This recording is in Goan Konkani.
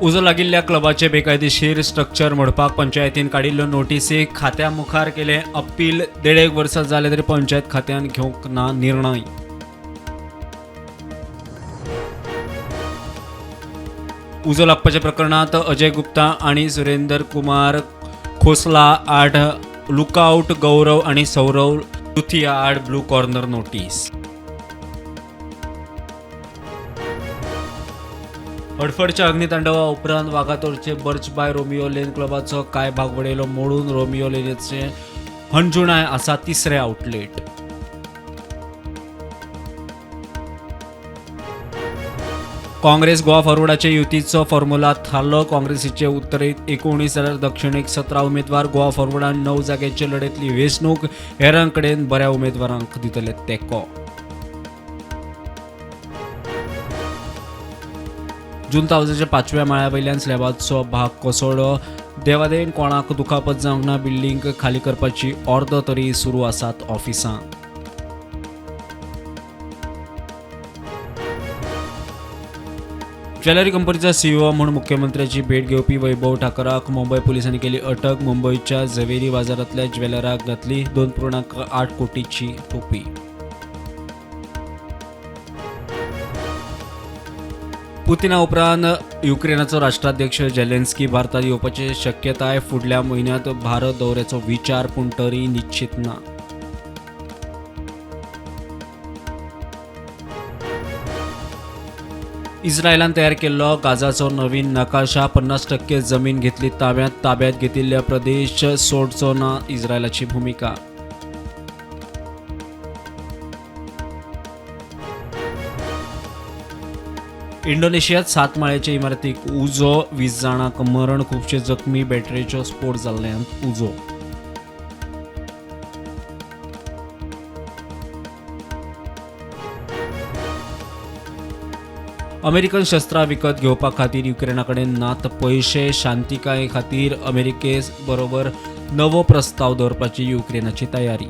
उजो लागिल्ल्या क्लबाचे बेकायदेशीर स्ट्रक्चर मोडपाक पंचायतीन काडिल्ल्यो नोटीसी खात्या मुखार केलें अपील. देडेक वर्सां जाले तरी पंचायत खात्यान घेवंक ना निर्णय. उजो लागपाच्या प्रकरणात अजय गुप्ता आनी सुरेंदर कुमार खोसला आड लुकआउट गौरव आनी सौरव लुथिया आड ब्लू कॉर्नर नोटीस. हडफडच्या अग्नितांडवा उपरांत वागातोरचे बर्च बाय रोमियो लेन क्लबाचो कांय भाग वडयलो मोडून. रोमियो लेनाचे हणजुणाय आसा तिसरें आउटलेट. काँग्रेस गोवा फॉरवर्डाचे युतीचो फॉर्म्युला थारलो. काँग्रेसीचे उत्तरेत 19 जाल्यार दक्षिणेक 17 उमेदवार. गोवा फॉरवर्डान 9 जाग्यांचे लढतली वेंचणूक. हेरांकडेन बऱ्या उमेदवारांक दितले तेंको. जुंता हावजाच्या 5व्या माळ्या वयल्यान स्लॅबाचो भाग कोसळ्ळो. देवादयेन कोणाक दुखापत जावंक ना. बिल्डींग खाली करपाची ऑर्द तरी सुरू आसात ऑफिसां. ज्वेलरी कंपनीचा सीईओ म्हूण मुख्यमंत्र्याची भेट घेवपी वैभव ठाकराक मुंबय पुलिसांनी केली अटक. मुंबयच्या झवेरी बाजारांतल्या ज्वेलराक घातली 2.8 कोटीची टोपी. पुतिना उपरांत युक्रेनाचो राष्ट्राध्यक्ष जेलेन्स्की भारतात येवपाची शक्यताय. फुडल्या म्हयन्यांत भारत दौऱ्याचो विचार, पूण तरी निश्चित ना. इस्रायलान तयार केल्लो गाझाचो नवीन नकाशा. 50% जमीन घेतली ताब्यात. ताब्यात घेतिल्ल्या प्रदेश सोडचो ना इस्रायलाची भूमिका. इंडोनेशियात 7 माळ्याच्या इमारतीक उजो. 20 जाणांक मरण, खुबशे जखमी. बॅटरेचो स्फोट जाल्ल्यान उजो. अमेरिकन शस्त्रां विकत घेवपा खातीर युक्रेना कडेन नात पयशे. शांतिकाये खातीर अमेरिके बरोबर नवो प्रस्ताव दवरपाची युक्रेनाची तयारी.